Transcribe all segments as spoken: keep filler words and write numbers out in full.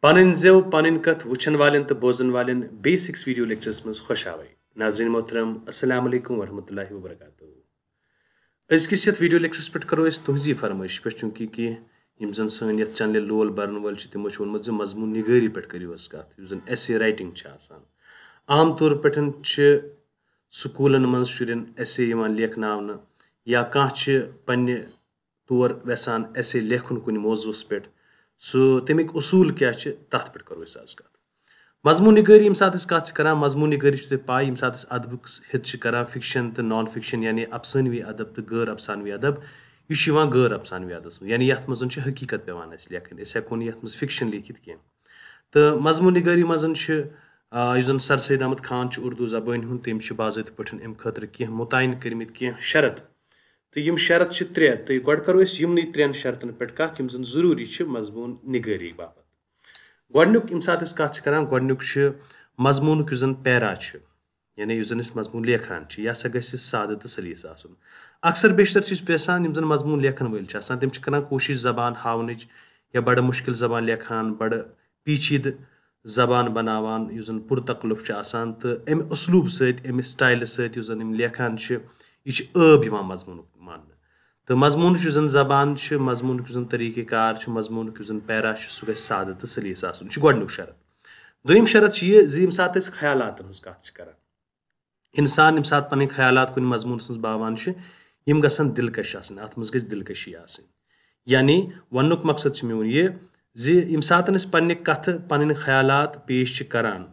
پنٕنۍ زٮ۪و، پنٕنۍ کتھ وٕچھن والٮ۪ن تہٕ بوزن والٮ۪ن بیسکس ویڈیو لیکچرس منٛز خۄش آوے۔ ناظرین محترم، السلام علیکم ورحمۃ اللہ وبرکاتہ۔ أزکِس یتھ ویڈیو لیکچرس پٮ۪ٹھ کرو أسۍ تُہنٛزی فرمٲیش پٮ۪ٹھ، چونکہ کینٛہہ یِم زن سٲنۍ یتھ چینلہِ لول برن وٲلۍ چھِ، تِمو چھِ ووٚنمُت زِ مضمون نگٲری پٮ۪ٹھ کٔرِو أسۍ کتھ، یُس زن ایسے رائٹنگ چھِ آسان۔ عام طور پٮ۪ٹھ چھِ سکوٗلن منٛز شُرٮ۪ن ایسے یِوان لیکھناونہٕ، یا کانٛہہ چھِ پننہِ طور ویژھان ایسے لیکھُن کُنہِ موضوعس پٮ۪ٹھ، سُہ تمیُک اصوٗل کیٛاہ چھِ، تتھ پٮ۪ٹھ کرو أسۍ آز کتھ۔ مضمون نگٲری، ییٚمہِ ساتہٕ أسۍ کتھ چھِ کران، مضمون نگٲری چھُ تۄہہِ پاے، ییٚمہِ ساتہٕ أسۍ ادبُک حصہٕ چھِ کران، فکشن تہٕ نان فکشن، یعنی افسانوی ادب تہٕ غٲر افسانوی ادب، یہِ چھُ یِوان غٲر افسانوی ادبس منٛز، یعنی یتھ منٛز چھِ حقیقت پٮ۪وان اسہِ لیکھٕنۍ، أسۍ ہٮ۪کو نہٕ یتھ منٛز فکشن لیکھِتھ کینٛہہ۔ تہٕ مضمون نگٲری منٛز چھِ، آ، یُس زن سر سید احمد خان چھُ اردو زبٲنۍ ہُنٛد، تٔمۍ چھِ باضٲبطہٕ پٲٹھۍ امہِ خٲطرٕ کینٛہہ مُتعین کٔرمٕتۍ کینٛہہ شرط۔ تہٕ یِم شرط چھِ ترٛےٚ، تہٕ گۄڈٕ کرو أسۍ یِمنٕے ترٛٮ۪ن شرطن پٮ۪ٹھ کتھ، یِم زن ضروٗری چھِ مضمون نگٲری باپتھ۔ گۄڈٕنیُک، ییٚمہِ ساتہٕ أسۍ کتھ چھِ کران، گۄڈٕنیُک چھُ مضموٗنُک یُس زن پیرا چھُ، یعنی یُس زن أسۍ مضموٗن لیکھان چھِ، یہِ ہسا گژھِ سادٕ تہٕ سلیس آسُن۔ اکثر بیشتر چھِ أسۍ یژھان یِم زن مضموٗن لیکھن وٲلۍ چھِ آسان، تِم چھِ کران کوٗشش زبان ہاونٕچ، یا بڑٕ مُشکِل زبان لیکھان، بڑٕ پیچیدٕ زبان بناوان، یُس زن پُرتکلف چھُ آسان، تہٕ امہِ اسلوب سۭتۍ، امہِ سٹایلہٕ سۭتۍ یُس زن یِم لیکھان چھِ، یہِ چھُ عٲب یِوان مضموٗنُک ماننہٕ۔ تہٕ مضموٗنٕچ یُس زن زبان چھِ، مضموٗنُک یُس زن طریٖقہٕ کار چھُ، مضموٗنُک یُس زن پیرا چھُ، سُہ گژھِ سادٕ تہٕ سلیس آسُن، یہِ چھُ گۄڈٕنیُک شرط۔ دوٚیِم شرط چھُ یہِ زِ ییٚمہِ ساتہٕ أسۍ خیالاتن ہٕنٛز کتھ چھِ کران، انسان ییٚمہِ ساتہٕ پنٕنۍ خیالات کُنہِ مضموٗنس منٛز باوان چھُ، یِم گژھن دلکش آسٕنۍ، اتھ منٛز گژھِ دلکشی آسٕنۍ۔ یعنی وننُک مقصد چھُ میون یہِ زِ ییٚمہِ ساتہٕ أسۍ پننہِ کتھٕ، پنٕنۍ خیالات پیش چھِ کران،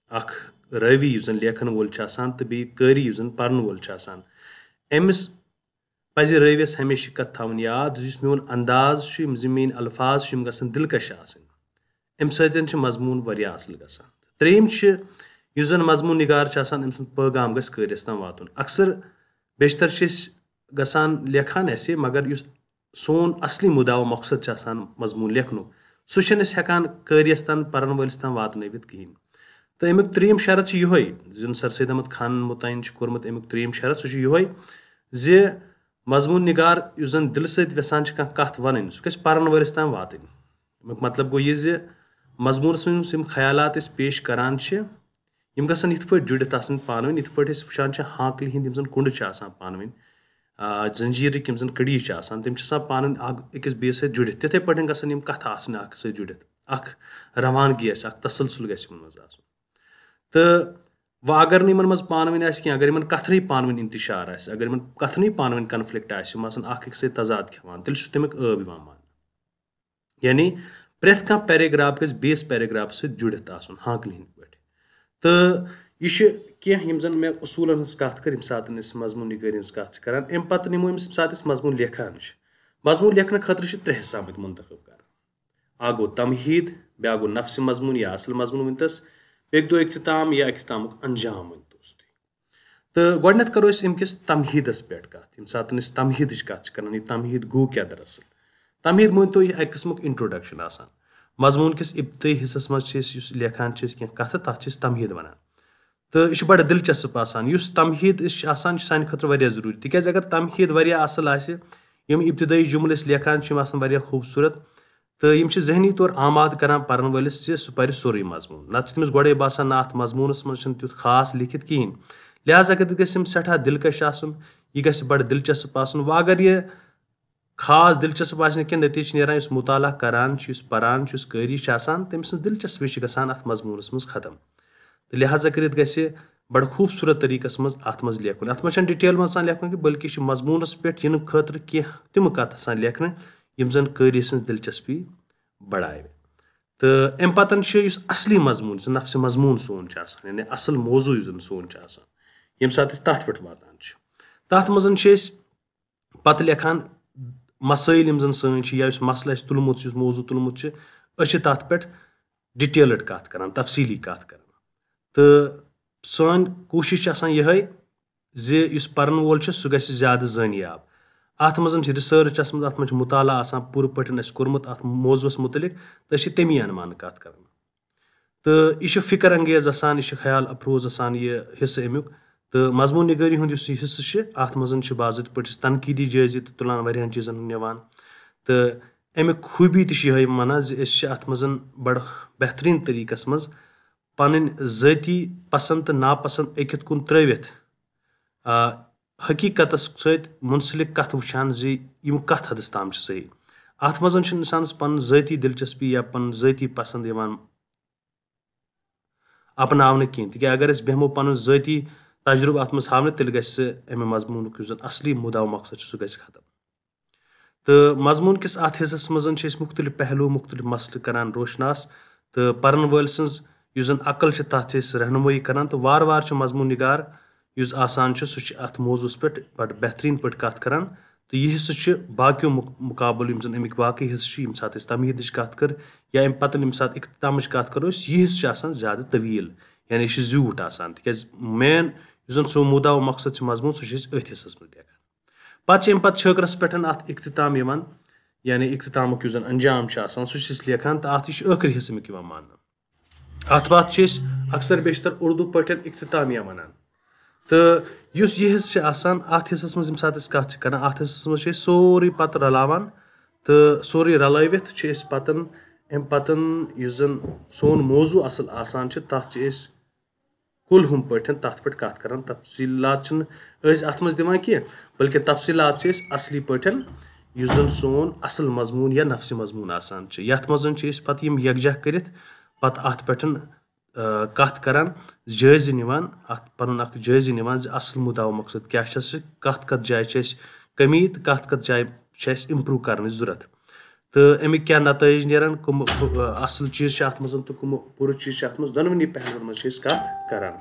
اکھ رٲوی یُس زن لیکھن وول چھُ آسان تہٕ بیٚیہِ قٲری یُس زن پرن وول چھُ آسان، أمِس پزِ رٲوِس ہمیشہِ کتھ تھاوٕنۍ یاد زِ یُس میون انداز چھُ، یِم زِ میٲنۍ الفاظ چھِ، یِم گژھن دلکش آسٕنۍ۔ امہِ سۭتۍ چھُ مضموٗن واریاہ اصل گژھان۔ ترٛیٚیِم چھِ، یُس زن مضموٗن نگار چھُ آسان، أمۍ سُنٛد پٲغام گژھِ قٲرِیس تام واتُن۔ اکثر بیشتر چھِ أسۍ گژھان لیکھان ایسے، مگر یُس سون اصلی مُدعا و مقصد چھُ آسان مضموٗن لیکھنُک، سُہ چھِنہٕ أسۍ ہٮ۪کان قٲرِیس تام، پرن وٲلِس تام واتنٲوِتھ کِہیٖنۍ۔ تہٕ امیُک ترٛیٚیِم شرط چھُ یِہوٚے، یُس زن سر سید احمد خانن مُتعین چھُ کوٚرمُت، امیُک ترٛیٚیِم شرط، سُہ چھُ یِہوٚے زِ مضموٗن نگار یُس زن دِلہٕ سۭتۍ یژھان چھُ کانٛہہ کتھ ونٕنۍ، سُہ گژھِ پرن وٲلِس تام واتٕنۍ۔ امیُک مطلب گوٚو یہِ زِ مضموٗنس منٛز یِم خیالات أسۍ پیش کران چھِ، یِم گژھن یِتھ پٲٹھۍ جُڑِتھ آسٕنۍ پانہٕ ؤنۍ، یِتھ پٲٹھۍ أسۍ وٕچھان چھِ ہانکلہِ ہِنٛدۍ یِم زن کُنڈٕ چھِ آسان پانہٕ ؤنۍ، آ، زنجیٖرٕکۍ یِم زن کٔڑی چھِ آسان، تِم چھِ آسان پانہٕ ؤنۍ اکھ أکِس بیٚیِس سۭتۍ جُڑِتھ۔ تِتھے پٲٹھۍ گژھن یِم کتھٕ آسنہِ اکھ سۭتۍ جُڑِتھ، اکھ روانگی آسہِ، اکھ تسلسل گژھِ یِمن منٛز آسُن۔ تہٕ وۄنۍ اگر نہٕ یِمن منٛز پانہٕ ؤنۍ آسہِ کینٛہہ، اگر یِمن کتھنٕے پانہٕ ؤنۍ انتشار آسہِ، اگر یِمن کتھنٕے پانہٕ ؤنۍ کنفلکٹ آسہِ، یِم آسن اکھ أکِس سۭتۍ تضاد کھٮ۪وان، تیٚلہِ چھُ تمیُک عٲب یِوان ماننہٕ۔ یعنی پرٛٮ۪تھ کانٛہہ پیراگراف گژھِ بیٚیِس پیراگرافس سۭتۍ جُڑِتھ آسُن، ہانکلہِ ہٕنٛدۍ پٲٹھۍ۔ تہٕ یہِ چھِ کینٛہہ یِم زن مےٚ اصوٗلن ہٕنٛز کتھ کٔر، ییٚمہِ ساتہٕ أسۍ مضموٗن نگٲری ہٕنٛز کتھ چھِ کران۔ امہِ پتہٕ نِمو أمِس، ییٚمہِ ساتہٕ أسۍ مضموٗن لیکھان چھِ، مضموٗن لیکھنہٕ خٲطرٕ چھِ ترٛےٚ حصہٕ آمٕتۍ منتخب کرنہٕ۔ اکھ گوٚو تمہید، بیٛاکھ گوٚو نفسِ مضموٗن یا اصل مضموٗن ؤنۍتس، بیٚکہِ دۄہ اختتام یا اختتامُک انجام ؤنۍتوس تُہۍ۔ تہٕ گۄڈٕنٮ۪تھ کرو أسۍ أمۍ کِس تمہیدس پٮ۪ٹھ کتھ۔ ییٚمہِ ساتہٕ أسۍ تمہیدٕچ کتھ چھِ کران، یہِ تمہید گوٚو کیٛاہ دراصل؟ تمہید مٲنۍ تو، یہِ اکہِ قٕسمُک introduction آسان۔ مضموٗن کِس ابتدٲیی حصس منٛز چھِ أسۍ، یُس لیکھان چھِ أسۍ کینٛہہ کتھٕ، تتھ چھِ أسۍ تمہید ونان۔ تہٕ یہِ چھُ بڑٕ دلچسپ آسان۔ یُس تمہید أسۍ چھِ آسان، چھُ سانہِ خٲطرٕ واریاہ ضروٗری، تِکیٛازِ اگر تمہید واریاہ اصل آسہِ، یِم ابتدٲیی جملہٕ أسۍ لیکھان چھِ، یِم آسان واریاہ خوٗبصوٗرت، تہٕ یِم چھِ ذہنی طور آمادٕ کران پرن وٲلِس زِ سُہ پرِ سورُے مضموٗن، نتہٕ چھِ تٔمِس گۄڈے باسان، نہ، اتھ مضموٗنس منٛز چھُنہٕ تیُتھ خاص لیکھِتھ کِہینۍ۔ لہذا کٔرِتھ گژھِ أمِس سٮ۪ٹھاہ دلکش آسُن، یہِ گژھِ بڑٕ دلچسپ آسُن۔ وۄنۍ اگر یہِ خاص دلچسپ آسہِ نہٕ کینٛہہ، نتیجہٕ چھُ نیران، یُس مطالعہ کران چھُ، یُس پران چھُ، یُس قٲری چھُ آسان، تٔمۍ سٕنٛز دلچسپی چھِ گژھان اتھ مضموٗنس منٛز ختم۔ تہٕ لہذا کٔرِتھ گژھِ بڑٕ خوٗبصوٗرت طریٖقس منٛز اتھ منٛز لیکھُن۔ اتھ منٛز چھنہٕ ڈیٹیل منٛز آسان لیکھُن کینٛہہ، بلکہِ چھِ مضموٗنس پٮ۪ٹھ یِنہٕ خٲطرٕ کینٛہہ تِم کتھٕ آسان لیکھنہٕ، یِم زن قٲری سٕنٛز دلچسپی بڑاوِ۔ تہٕ امہِ پتن چھُ یُس اصلی مضموٗن، یُس نفسِ مضموٗن سون چھُ آسان، یعنی اصل موضوع یُس زن سون چھُ آسان، ییٚمہِ ساتہٕ أسۍ تتھ پٮ۪ٹھ واتان چھِ، تتھ منٛز چھِ أسۍ پتہٕ لیکھان مسٲیل یِم زن سٲنۍ چھِ، یا یُس مسلہٕ اَسہِ تُلمُت چھُ، یُس موضوع تُلمُت چھُ، أسۍ چھِ تتھ پٮ۪ٹھ ڈیٹیلڈ کتھ کران، تفصیٖلی کتھ کران۔ تہٕ سٲنۍ کوٗشش چھِ آسان یِہے زِ یُس پرن وول چھُ، سُہ گژھِ زیادٕ زٲنیاب۔ اتھ منٛز چھِ ریسرچ آسمٕژ، اتھ منٛز چھُ مطالعہ آسان پوٗرٕ پٲٹھۍ اَسہِ کوٚرمُت اتھ موضوعس مُتعلق، تہٕ أسۍ چھِ تَمی اَنہٕ مانہٕ کتھ کران۔ تہٕ یہِ چھُ فکر انگیز آسان، یہِ چھُ خیال افروز آسان یہِ حصہٕ امیُک۔ تہٕ مضموٗن نگٲری ہُنٛد یُس یہِ حصہٕ چھُ، اتھ منٛز چھِ باضٲبطہٕ پٲٹھۍ أسۍ تنقیٖدی جٲیزٕ تہِ تُلان، واریاہن چیٖزن ہُنٛد نِوان۔ تہٕ اَمیُک خوٗبی تہِ چھِ یِہوٚے وَنان زِ أسۍ چھِ اَتھ منٛز بَڑٕ بہتریٖن طریٖقَس منٛز پَنٕنۍ ذٲتی پَسنٛد تہٕ ناپَسنٛد أکِتھ کُن ترٛٲوِتھ، آ، حقیٖقتَس سۭتۍ مُنسلِک کَتھ وٕچھان زِ یِم کَتھ حدَس تام چھِ صحیح۔ اَتھ منٛز چھُنہٕ اِنسانَس پَنُن ذٲتی دِلچَسپی یا پَنُن ذٲتی پَسنٛد یِوان اپناونہٕ کینٛہہ، تِکیٛازِ اگر أسۍ بیٚہمو پنُن ذٲتی تجرُبہٕ اتھ منٛز ہاونہٕ، تیٚلہِ گژھِ امہِ مضموٗنُک یُس زن اصلی مُدعا و مقصد چھُ، سُہ گژھِ ختم۔ تہٕ مضموٗن کِس اتھ حصس منٛز چھِ أسۍ مُختٔلِف پہلو، مُختٔلِف مسلہٕ کران روشناس، تہٕ پرن وٲلۍ سٕنٛز یُس زن عقل چھِ، تتھ چھِ أسۍ رہنمٲیی کران، تہٕ وارٕ وارٕ چھُ مضموٗن نگار یُس آسان چھُ، سُہ چھُ اتھ موضوعس پٮ۪ٹھ بڑٕ بہتریٖن پٲٹھۍ کتھ کران۔ تہٕ یہِ حصہٕ چھُ باقیو مُق-، مُقابلہٕ، یِم زَن اَمِکۍ باقٕے حصہٕ چھِ، ییٚمہِ ساتہٕ أسۍ تمہیٖدٕچ کَتھ کٔر یا اَمہِ پَتہٕ ییٚمہِ ساتہٕ اختتامٕچ کَتھ کَرو أسۍ، یہِ حصہٕ چھُ آسان زیادٕ طویٖل، یعنی یہِ چھُ زیوٗٹھ آسان، تِکیٛازِ مین یُس زَن سُہ مُدعا و مقصد چھُ مضموٗن، سُہ چھِ أسۍ أتھۍ حصَس منٛز لیکھان۔ پَتہٕ چھِ اَمہِ پَتہٕ چھٲکرَس پٮ۪ٹھ اَتھ اختتام یِوان، یعنی اختتامُک یُس زَن انجام چھُ آسان، سُہ چھِ أسۍ لیکھان تہٕ اَتھ، یہِ چھُ ٲخری حصہٕ اَمیُک یِوان ماننہٕ۔ اَتھ، اَتھ چھِ أسۍ اکثر بیشتر اردو پٲٹھۍ اختتامیہ وَنان۔ تہٕ یُس یہِ حصہٕ چھُ آسان، اَتھ حصس منٛز ییٚمہِ ساتہٕ أسۍ کَتھ چھِ کران، اَتھ حصس منٛز چھِ أسۍ سورُے پَتہٕ رَلاوان تہٕ سورُے رَلٲوِتھ چھِ أسۍ پَتہٕ اَمہِ پَتہٕ یُس زَن سون موضوع اَصٕل آسان چھِ، تَتھ چھِ أسۍ کُل ہُم پٲٹھۍ تَتھ پٮ۪ٹھ کَتھ کران۔ تفصیٖلات چھِنہٕ أسۍ اَتھ منٛز دِوان کینٛہہ، بلکہِ تفصیٖلات چھِ أسۍ اَصلی پٲٹھۍ یُس زَن سون اَصٕل مضموٗن یا نفسِ مضموٗن آسان چھِ، یَتھ منٛز چھِ أسۍ پَتہٕ یِم یکجاہ کٔرِتھ پَتہٕ اَتھ پٮ۪ٹھ، آ، کَتھ کران، جٲیزٕ نِوان، اَتھ پَنُن اَکھ جٲیزٕ نِوان زِ اَصٕل مُدعا و مقصد کیٛاہ چھِ اَسہِ، کَتھ کَتھ جایہِ چھِ اَسہِ کٔمی تہٕ کَتھ کَتھ جایہِ چھِ اَسہِ improve کَرنٕچ ضوٚرَتھ۔ تہٕ اَمِکۍ کیٛاہ نتٲیِج نیرَن، کٕم، آ، اَصٕل چیٖز چھِ اَتھ منٛز تہٕ کٕم بُرٕ چیٖز چھِ اَتھ منٛز، دۄنوٕنی پہلوَن منٛز چھِ أسۍ کَتھ کران۔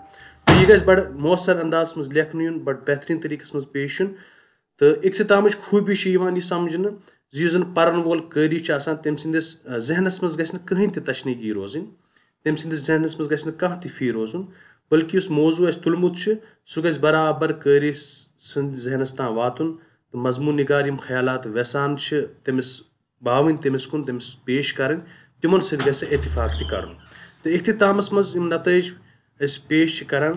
تہٕ یہِ گژھِ بَڑٕ مؤثر اندازَس منٛز لیکھنہٕ یُن، بَڑٕ بہتریٖن طریٖقَس منٛز پیش یُن۔ تہٕ اختتامٕچ خوٗبی چھِ یِوان یہِ سمجھنہٕ زِ یُس زَن پَرَن وول قٲری چھُ آسان، تٔمۍ سٕنٛدِس، آ، ذہنَس منٛز گژھِ نہٕ کٕہٕنۍ تہِ تشنگی روزٕنۍ، تٔمۍ سٕنٛدِس ذہنَس منٛز گژھِ نہٕ کانٛہہ تہِ فی روزُن، بلکہِ یُس موضوع اَسہِ تُلمُت چھُ، سُہ گژھِ برابر قٲری س-، سٕنٛدِ ذہنَس تام واتُن، تہٕ مضموٗن نگار یِم خیالات وٮ۪ژھان چھِ تٔمِس باوٕنۍ، تٔمِس کُن تٔمِس پیش کرٕنۍ، تِمن سۭتۍ گژھِ اتفاق تہِ کرُن۔ تہٕ اختتامس منٛز یِم نتٲیج أسۍ پیش چھِ کران،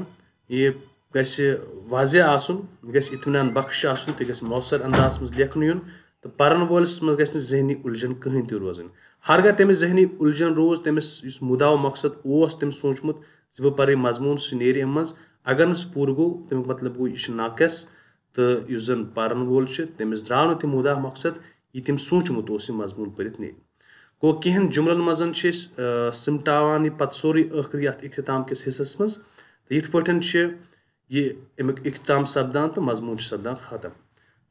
یہِ گژھِ واضح آسُن، یہِ گژھِ اطمینان بخش آسُن، تہٕ گژھِ مؤثر اندازس منٛز لیکھنہٕ یُن، تہٕ پرن وٲلِس منٛز گژھِ نہٕ ذہنی الجھن کٕہٕنۍ تہِ روزٕنۍ۔ ہرگاہ تٔمِس ذہنی الجھن روٗز، تٔمِس یُس مُدعا و مقصد اوس تٔمۍ سوٗنٛچمُت زِ بہٕ پرٕ یہِ مضموٗن، سُہ نیرِ اَمہِ منٛز، اگر نہٕ سُہ پوٗرٕ گوٚو، تَمیُک مطلب گوٚو یہِ چھُ ناقص، تہٕ یُس زَن پَرَن وول چھُ، تٔمِس درٛاو نہٕ تہِ مُدعا مقصد، یہِ تٔمۍ سوٗنٛچمُت اوس یہِ مضموٗن پٔرِتھ نیرِ۔ گوٚو، کینٛہَن جُملَن منٛز چھِ أسۍ، آ، سِمٹاوان یہِ پَتہٕ سورُے ٲخری یَتھ اختتام کِس حصَس منٛز۔ تہٕ یِتھ پٲٹھۍ چھِ یہِ اَمیُک اختتام سَپدان تہٕ مضموٗن چھُ سَپدان ختم۔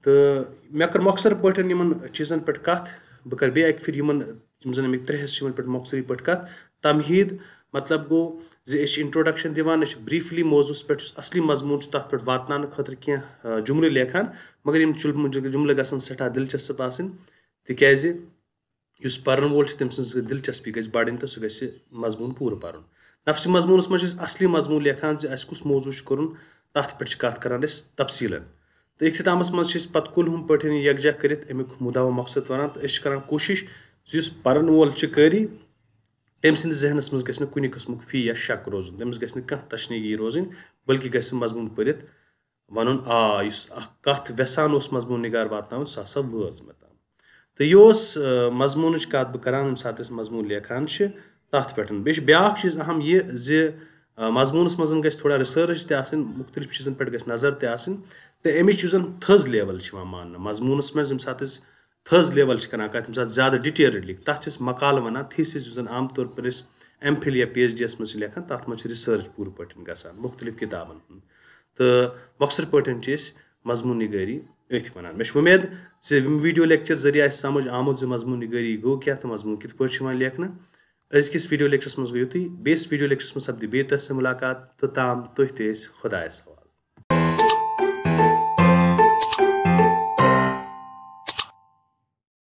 تہٕ مےٚ کٔر مۄخصر پٲٹھۍ یِمَن چیٖزَن پٮ۪ٹھ کَتھ۔ بہٕ کَرٕ بیٚیہِ اَکہِ پھِرِ یِمَن، یِم زَن اَمِکۍ ترٛےٚ حصہٕ چھِ، یِمَن پٮ۪ٹھ مۄخصرٕے پٲٹھۍ کَتھ۔ تمہیٖد، مطلب گوٚو زِ أسۍ چھِ introduction دِوان، أسۍ چھِ briefly موضوعس پٮ۪ٹھ یُس اصلی مضموٗن چھُ تتھ پٮ۪ٹھ واتناونہٕ خٲطرٕ کینٛہہ، آ، جملہٕ لیکھان، مگر یِم جملہٕ، جملہٕ گژھن سٮ۪ٹھاہ دلچسپ آسٕنۍ، تِکیازِ یُس پرن وول چھُ تٔمۍ سٕنٛز دلچسپی گژھِ بڑٕنۍ تہٕ سُہ گژھِ مضموٗن پوٗرٕ پرُن۔ نفسِ مضموٗنس منٛز چھِ أسۍ اصلی مضموٗن لیکھان زِ اَسہِ کُس موضوع چھُ کرُن، تتھ پٮ۪ٹھ چھِ کتھ کران أسۍ تفصیٖلن۔ تہٕ اختتامس منٛز چھِ أسۍ پتہٕ کُل ہُم پٲٹھۍ یکجاہ کٔرِتھ امیُک مُدعا و مقصد ونان تہٕ أسۍ چھِ کران کوٗشش زِ یُس پرن وول چھُ قٲری، تٔمۍ سٕنٛدِس ذہنس منٛز گژھِ نہٕ کُنہِ قٕسمُک فی یا شک روزُن، تٔمِس گژھِ نہٕ کانٛہہ تشنگی روزٕنۍ، بلکہِ گژھِ مضموٗن پٔرِتھ ونُن، آ، یُس اکھ کتھ ویژھان اوس مضموٗن نگار واتناوُن، سۄ ہسا وٲژ مےٚ تام۔ تہٕ یہِ اوس، آ، مضموٗنٕچ کتھ بہٕ کران، ییٚمہِ ساتہٕ أسۍ مضموٗن لیکھان چھِ تتھ پٮ۪ٹھ۔ بیٚیہِ چھُ بیٛاکھ چیٖز اہم یہِ زِ، آ، مضموٗنس منٛز گژھِ تھوڑا research تہِ آسٕنۍ، مُختٔلِف چیٖزن پٮ۪ٹھ گژھِ نظر تہِ آسٕنۍ، تہٕ اَمِچ یُس زن تھٔز level چھِ یِوان ماننہٕ مضموٗنس منٛز، ییٚمہِ ساتہٕ أسۍ تھٔز level چھِ کران کتھ، ییٚمہِ ساتہٕ زیادٕ detail لیکھ، تتھ چھِ أسۍ مقالہٕ ونان، thesis، یُس زن عام طور پر أسۍ ایم فِل یا پی ایچ ڈی یس منٛز چھِ لیکھان، تتھ منٛز چھِ research پوٗرٕ پٲٹھۍ گژھان مُختٔلِف کِتابن ہُنٛد۔ تہٕ مۄخصر پٲٹھۍ چھِ أسۍ مضموٗن نگٲری أتھۍ ونان۔ مےٚ چھِ وۄمید زِ یِم video lecture ذٔریعہٕ آسہِ سمجھ آمُت زِ مضموٗن نگٲری گوٚو کیٛاہ تہٕ مضموٗن کِتھ پٲٹھۍ چھُ یِوان لیکھنہٕ۔ أزکِس video lecture منٛز گوٚو یُتُے، بیٚیِس video lecture منٛز سپدِ بیٚیہِ تۄہہِ سۭتۍ مُلاقات، توٚتام تُہۍ تہِ ٲسۍ خۄدایَس حوالہٕ۔